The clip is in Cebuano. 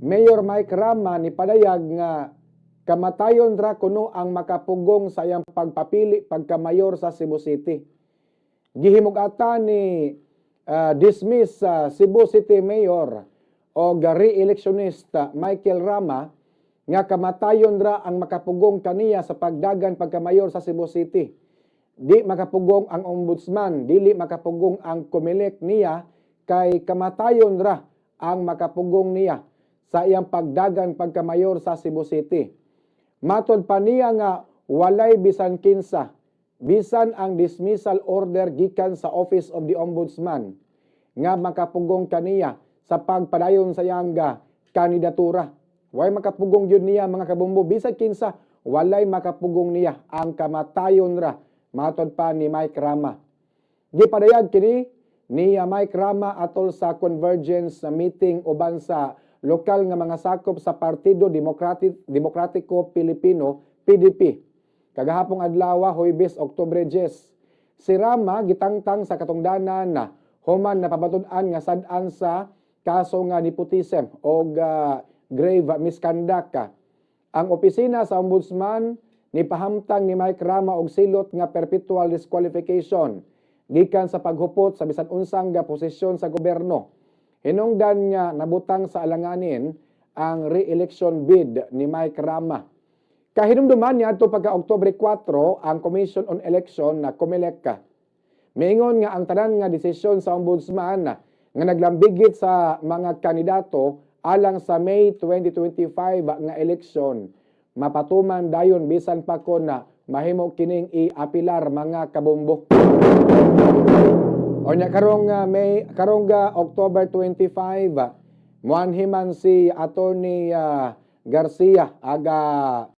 Mayor Mike Rama ni padayag nga kamatayon ra kuno ang makapugong sa iyang pagpapili pagkamayor sa Cebu City. Gihimugatan ni dismiss sa Cebu City Mayor o re-electionist Michael Rama nga kamatayon ra ang makapugong kaniya sa pagdagan pagkamayor sa Cebu City. Di makapugong ang ombudsman, dili makapugong ang COMELEC niya kay kamatayon ra ang makapugong niya sa iyang pagdagan pagkamayor sa Cebu City. Matod pa niya nga walay bisan kinsa, bisan ang dismissal order gikan sa Office of the Ombudsman nga makapugong kaniya sa pagpadayon sa iyang kandidatura. Way makapugong gyud niya, mga kabombo, bisan kinsa, walay makapugong niya, ang kamatayon ra, matod pa ni Mike Rama. Gipadayag kini ni Mike Rama atol sa convergence meeting uban sa lokal nga mga sakop sa Partido Demokratiko Pilipino, PDP, kagahapong adlaw, Huwebes, Oktubre 10. Si Rama gitangtang sa katungdanan na human napabatud-an nga sad-an sa kaso nga nepotism o grave misconduct. Ang opisina sa ombudsman ni pahamtang ni Mike Rama og silot nga perpetual disqualification gikan sa paghupot sa bisan unsang nga posisyon sa gobyerno. Hinungdan nga nabutang sa alanganin ang re-election bid ni Mike Rama. Kahinumduman niya adto pagka Oktubre 4, ang Commission on Election na COMELEC miingon nga ang tanan nga desisyon sa ombudsman nga naglambigit sa mga kandidato alang sa May 2025 nga eleksyon mapatuman dayon bisan pa kon na mahimo kining iapilar, mga kabombo. O nya karong May, karong October 25, muanhi man si Attorney Garcia aga.